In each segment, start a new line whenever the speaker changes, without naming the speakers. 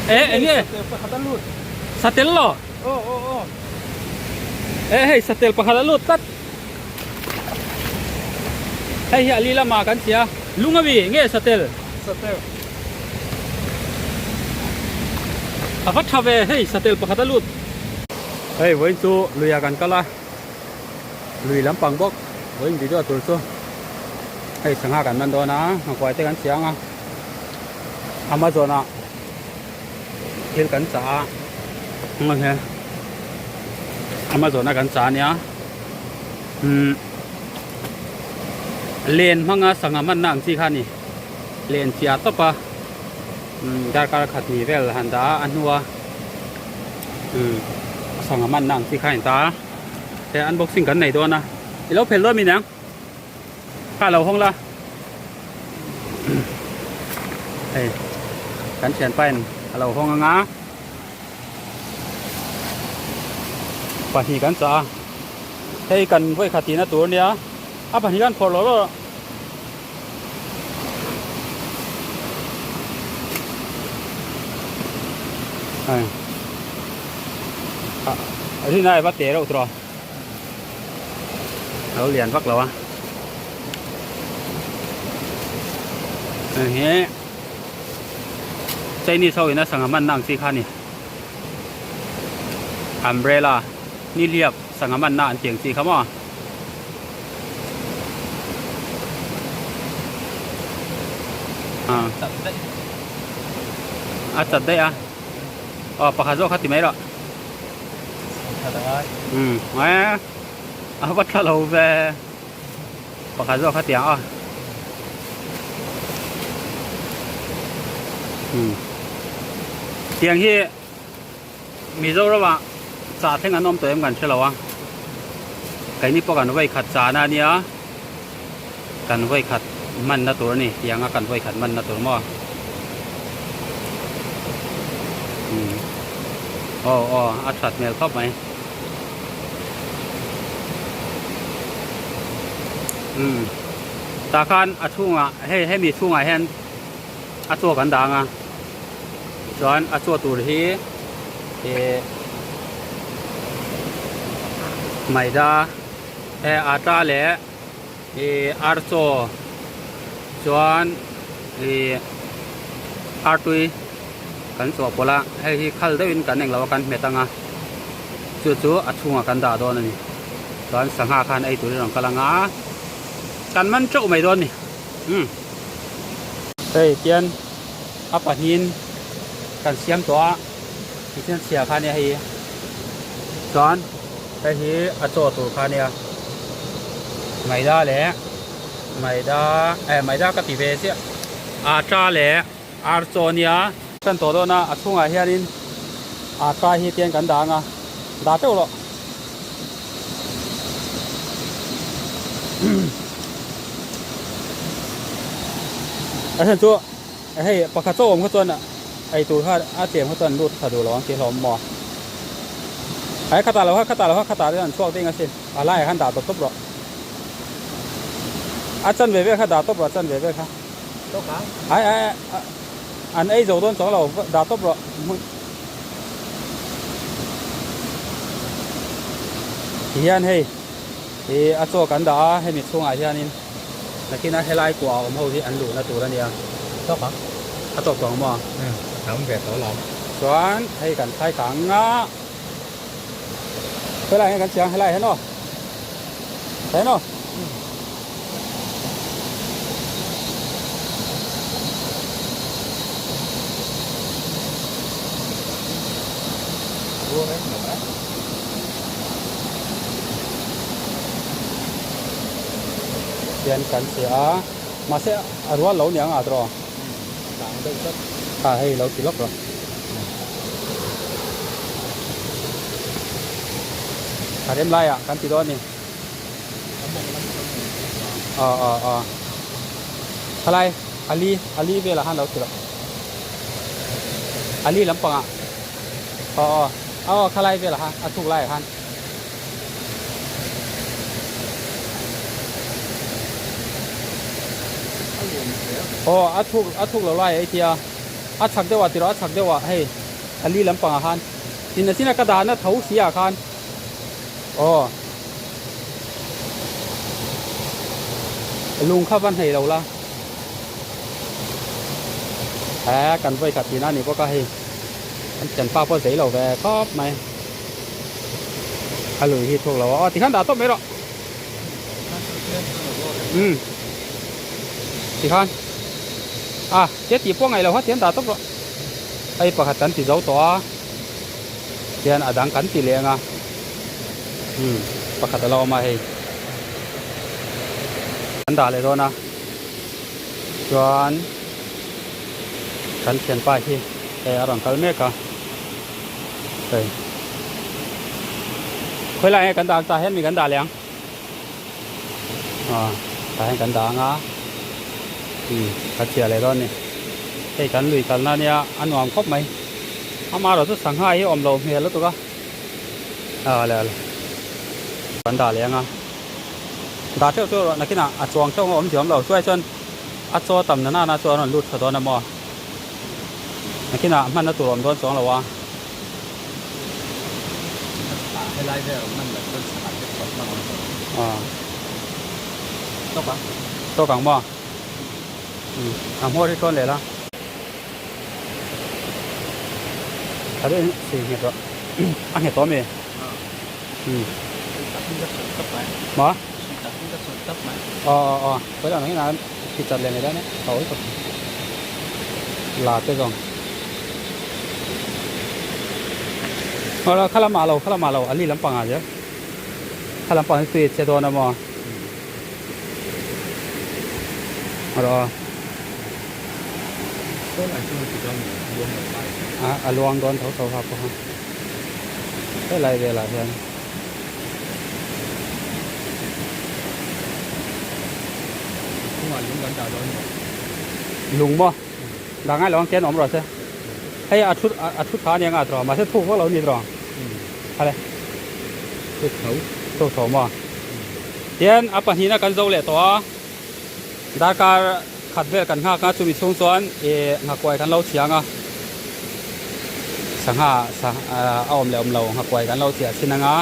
E enge?
Satel pakhat a lut.
Satel lo?
Aw aw aw.
E hei satel pakhat a lut tlat. Hei hi a li lama kan tia. Lung ami nge satel?
Satel.
A va tha ve hei satel pakhat a lut. Hei vawiin chu luiah kan kal a. Lui lampang bawk vawiin video tur chu hei sangha kan man dawn a nghakuai te kan chiang a Amazon ah thil kan chah a Amazon a kan chah ania umm len hmanga sangha hmanna ang chi kha a ni len chiah tawp a umm darkar khat ni vel han dah a a hnua umm sangha hmanna ang chi kha a ni ta a. He unboxing kan nei dawn a i lo phel dawn mi niang kha lo hawng la hei kan thianpa in a lo hawng anga pahnih kan chah a hei kan vawikhat tihna tur ania a pahnih khan phawrh lawh lawh hei a rin ai va te reuh tawh a lo lian vak lo a hei hi Chinese ho in a sangha hmanna ang chi kha a ni umbrella nihliap sangha hmanna an tih ang chi kha maw. A chat daih a aw pakhat zawk kha ti mai rawh umm a va tha lo ve pakhat zawk kha ti ang aw umm tiang hi Mizoram ah chah thleng an awm tawh em kan hre lo a, keini pawh kan vawi khat chahna a nia, kan vawi khat hmanna tur a ni tiang a kan vawi khat hmanna tur maw umm aw aw a that hmel khawp mai umm tah khan a chhungah hei hemi chhungah hian a chaw kan dang a. Chuan a chaw tur hi ih maida eh ata leh ih ar chaw chuan ih artui kan chawhpawlh a hei hi khal deuhin kan englo a kan hmet ang a chu chu a chhungah kan dah dawn a ni chuan sangha khan ei turin a rawn kal ang a kan man teuh mai dawn a ni umm hei tian. A pahnihin kan siam tawh a tichuan chhia kha ania hei chuan hei hi a chaw tur kha ania maida leh maida eh maida ka ti ve chiah atta leh ar chaw ania tan tawh dawn a a chhungah hianin atta hi tian kan dah ang a dah teuh rawh. A then chu hei pakhat chaw awm kha chuan ei tur kha a tlem kha chuan lut tha duh lo ang tih hlawm maw ai khatah lo kha khatah lo kha khatah te an chhuak ding asin a laiah khan dah tawp tawp rawh a chan ve vel kha dah tawp rawh a chan ve vel kha ai ai an ei zo dawn chuang lo dah tawp rawh Tihian hei ih a chaw kan dah a hemi chhungah hianin nakin a helai kuah a awm ho hi an luhna tur a nia
Tawk ang
a tawk tawh ang maw?
Umm a tam ve tawh lo
Chuan hei kan thlai kang a helai hian kan chiang helai hian aw he naw. Hian kan che a mahse a rual lo niang a tawh a hei lo ti lawk rawh. A rem laiah kan ti dawn a ni. Aw aw aw khalai ali ali velah khan lo ti rawh ali lampangah aw aw aw khalai velah khan a chhuk laiah khan. Aw a chhuk a chhuk lo lai a i tia. A chhak deuh ah tiraw a chhak deuh ah hei a li lampang ah khan tin a chin a ka dahna tho si ah khan aw lung kha va hnei lo la he kan vawi khat tihna a ni bawk a hei kan thianpa pawh zei lo ve khawp mai a lui hi thuk lo a aw tikhan dah tawp mai rawh. Umm tikhan a che tih pawh ngaih lo kha tian dah tawp rawh hei pakhat kan ti zo tawh a tian a dang kan ti leh ang a umm pakhat a lo awm a hei kan dah leh dawn a chuan kan thianpa hi hei a rawn kal mek a hei khawi lai nge kan dah ang tah hian mi kan dah leh ang aw tah hian kan dah ang a umm ka chhiah leh dawn a ni hei kan lui kalna ania a nuam khawp mai amaherawh chu sangha hi a awm loh hmel lutuk a aw le le kan dah leh ang a dah teuh teuh rawh nakinah a chuang teuh ang a awm ziam lo chuai chuan a chaw tam na nana chu a rawn lut tha dawn a maw. Nakinah hmanna tur awm dawn chuang lo a.
Helai vel awm hman loh chuan chhakah te chhuat hmang awm tawh.
Aw.
Tawk ang.
Tawk ang maw? Umm a hmawr hi tlawn leh la. Tha deuhin si nghet rawh. A nghet tawh ami? Umm.
Sui tak in ka sawi tawp mai.
Maw?
Sui tak in ka sawi tawp mai.
Aw aw aw. Sawi ang nakinah Khi chat leh mai dawn e, a awl tawp la te zawng. Awla kha lamah lo, kha lamah lo, a li lampang ah zel. Kha lampang hi tui a che dawn a maw? Rawh a. A luang dawn tho tho kha pawh kha. Helai velah hian.
Chungah lung kan dah dawn maw?
Lung maw? Dah ngai lo ang ken awm rawh se. Hei a thu a thu tha ania nga tawh mahse thuk vak lo ni tawh. Hale.
Thuk tho.
Thuk tho maw? Tian a pahnihna kan zo leh tawh a. Darkar khat vel kan nghak a chumi chhung chuan ih nghakuai kan lo chhiang a. Sangha a awm leh awm lo nghakuai kan lo chiah thin anga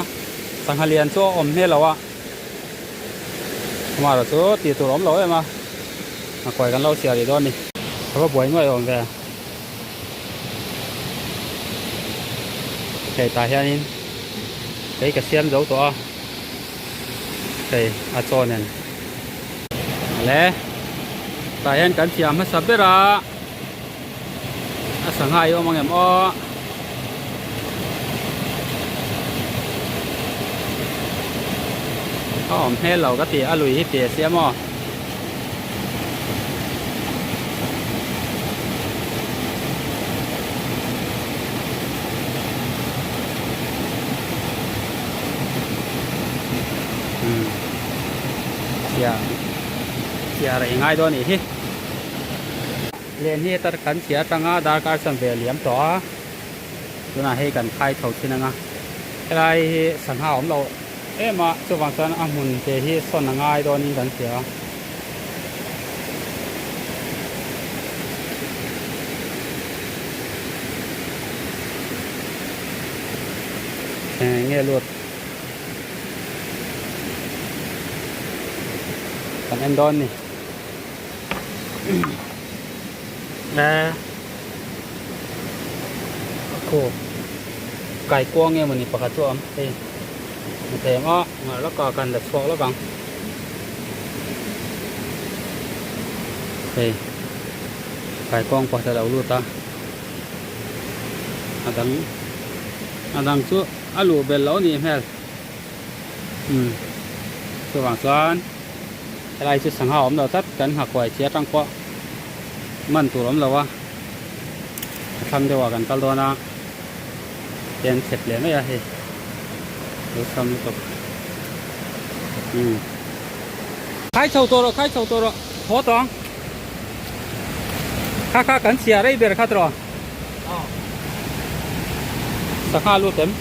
sangha lian chu a awm hmel lo a. Amaherawh chu tih tur a awm lo em a nghakuai kan lo chhiah rih dawn a ni. Ka va buai nuaih awm ve. Hei tah hianin kei ka siam zo tawh a hei a chaw nen le tah hian kan siam hmasa ber a a sangha hi awm ang em aw a awm hmel lo ka ti a lui hi pe sia maw. Umm chhia chhia rei ngai dawn anih hi len hi heta kan chhia atanga darkar chuan ve a liam tawh a tunah hei kan khai chho thin anga helai hi sangha a awm loh em a chuvang chuan a hmun te hi sawn a ngai dawnin kan hria a. Eng nge lut kan en dawn ni e khu kaikuang nge mawni pakhat chu a awm hei hmu thei ang a nghah lawk a kan la chhuak lawk ang hei kaikuang pakhat a lo lut a a dang a dang chu a luh belh loh a nih hmel umm chuvang chuan helai chu sangha a awm lo tlat kan nghakuai chi atang pawh man tur a awm lo a a thlang deuh ah kan kal dawn a pen chep leh mai a hei lo sam lutuk umm khai chho tawh rawh khai chho tawh rawh haw tawh ang kha kha kan chhia rei ber kha tawh sangha lut em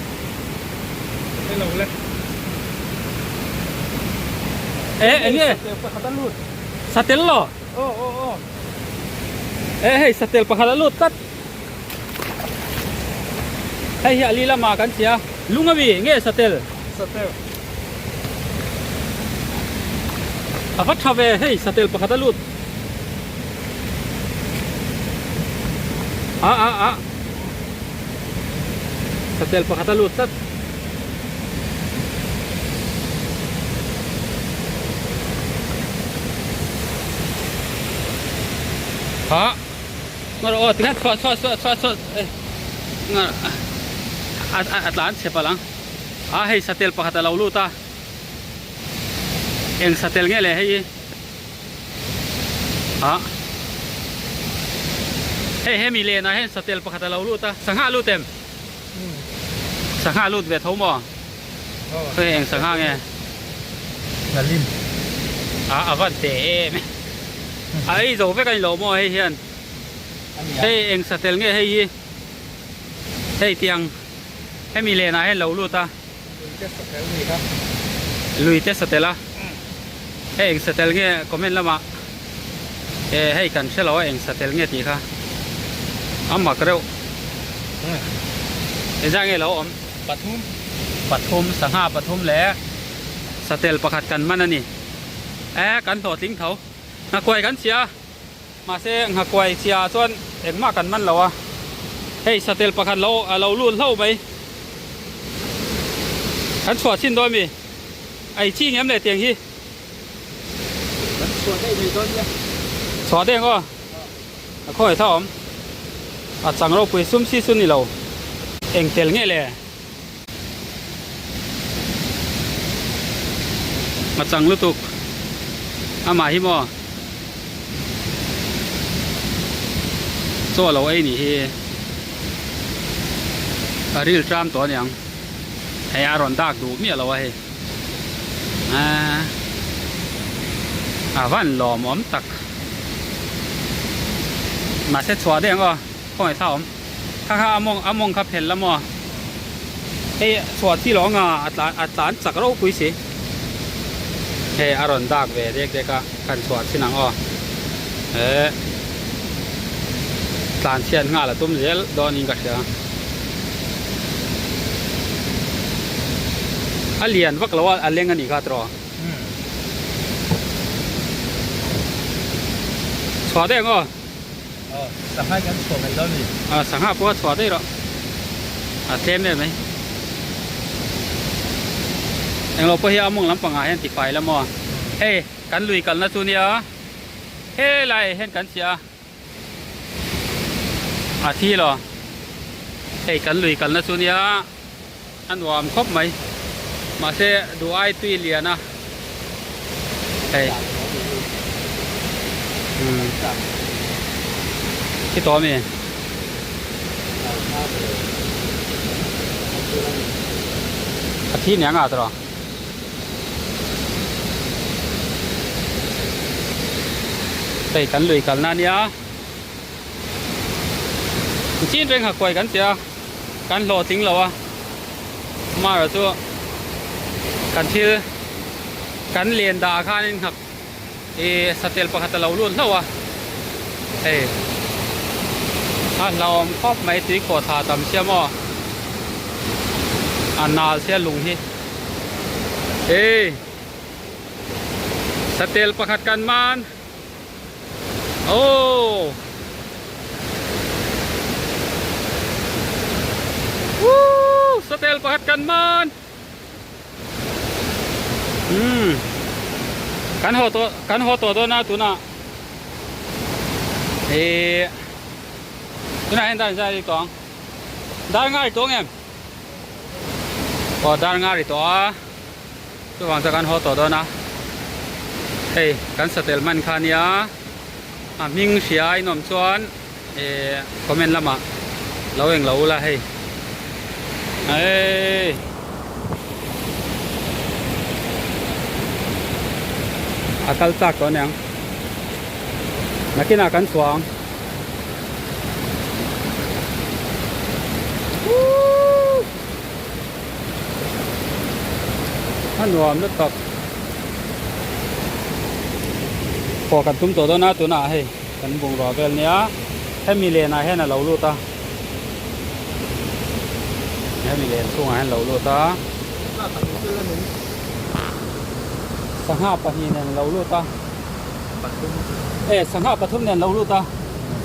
e eng nge satel lo. E hei satel pakhat a lut tlat. Hei hi a li lama kan chhia lung a mi nge satel?
Satel.
A va tha ve hei satel pakhat a lut. A a a satel pakhat a lut tlat. Ha ngar aw tikhan chhuah chhuah chhuah chhuah chhuah eh ngar a a tlan chhe palh ang a hei satel pakhat a lo lut a eng satel nge le hei hi ah hei hemi lenah hian satel pakhat a lo lut a sangha a lut em? Sangha lut ve tho maw? Hei eng sangha nge?
Nalim.
A a van te em. A ei zo vek a ni lo maw hei hian. Hei eng satel nge hei hi? Hei tiang hemi lenah hian lo lut a.
Lui te satel ni kha.
Lui te satel a. Hei eng satel nge comment lamah e hei kan hre lo a eng satel nge tih kha a mak reuh. Engzah nge lo awm?
Pathum.
Pathum sangha pathum leh satel pakhat kan man a ni. E kan hlawhtling tho. Nghakuai kan chhia a. Mahse nghakuai chhia ah chuan engmah kan man lo a, hei satel pakhat lo a lo lut hlauh mai. Kan chhuah chhin dawn mi? Ei chi ngem leh tiang hi?
Kan chhuah daih mai dawn nia.
Chhuah daih ang aw. A khawi tha awm. A chang ropui sum si chu ni lo. Eng tel nge le? A chang lutuk amah hi maw chaw lo ei nih hi a ril tram tawh aniang hei a rawn dak duh miah lo a hei aaa a van lawmawm tak mahse chhuah daih ang aw khawngaih thla awm. Kha kha a mawng a mawng kha phel la maw? Hei chhuah chi lo anga a tlan a tlan chak ropui si. Hei a rawn dak ve dek dek a kan chhuah chin ang aw. He tlan chhiat nghal a tum zel dawn in ka hria. A lian vak lo a a leng a nih kha tiraw. Chhuah daih ang aw.
Aw, sangha kan chhuah mai dawn ni.
Aw, sangha pawh a chhuah daih rawh. A tlem em mai. Englo pawh hi a mawng lampang ah hian ti fai la maw. Hei, kan lui kalna chu nia. Helai ah hian kan chhiah a. A thi lo. Hei, kan lui kalna chu nia. A nuam khawp mai. Mahse, duh ai tui lian a. Hei. Umm. Khi tawh ami? A thi nia nga tawh. Hei kan lui kalna ania. Chin reng ha kuai kan tia. Kan hlawhtling lo a, Mara chu kan thil kan len dah khanin nghak ih satel pakhat a lo lut hlauh a, hei a hlauhawm khawp mai tui khawh thla tam sia maw a nal sia lung hi hei satel pakhat kan man. Aww. Woo! Satel pakhat kan man. Hmm. Kan haw tawh kan haw tawh dawn a tunah. Eh. Tunah hian dar zai tawh ang. Dar nga ri tawh ngem? Aw dar nga ri tawh a. Chuvang chuan kan haw tawh dawn a, hei kan satel hman kha ania a hming hria a inawm chuan eh comment lamah lo eng lo ula hei eii a kal chak tawh aniang nakinah kan chhuah ang. A nuam lutuk. Haw kan tum tawh dawn a tunah hei. Kan bungrua vel nia hemi lenah hian a lo lut a hemi len chhungah hian a lo lut a sangha pahnih nen a lo lut a e sangha pathum nen a lo lut a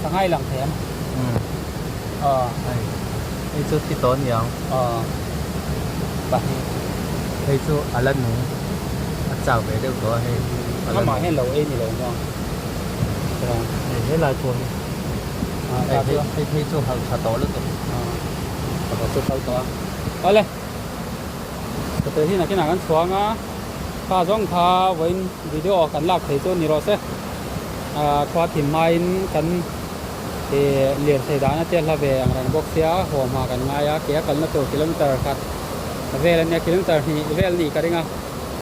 sangha i lang thei ang aw
hei chu thi tawh aniang
aw pahnih
hei chu a la nung a chak ve deuh tawh a hei
amah hian lo ei ni lo maw.
Hei helai pawh hi hei hei phei chu hal tha tawh lutuk.
Pakhat chu kal tawh a. Awle ka hi nakinah kan chhuang a kha zawng kha vawiin video kan lak thei chu ni rawh se khua thim hmain kan lirthei dahna te hla ve ang reng bawk sia haw hma kan ngai a ke a kalna tur kilometer khat vel ania kilometer hnih vel nih ka ring a.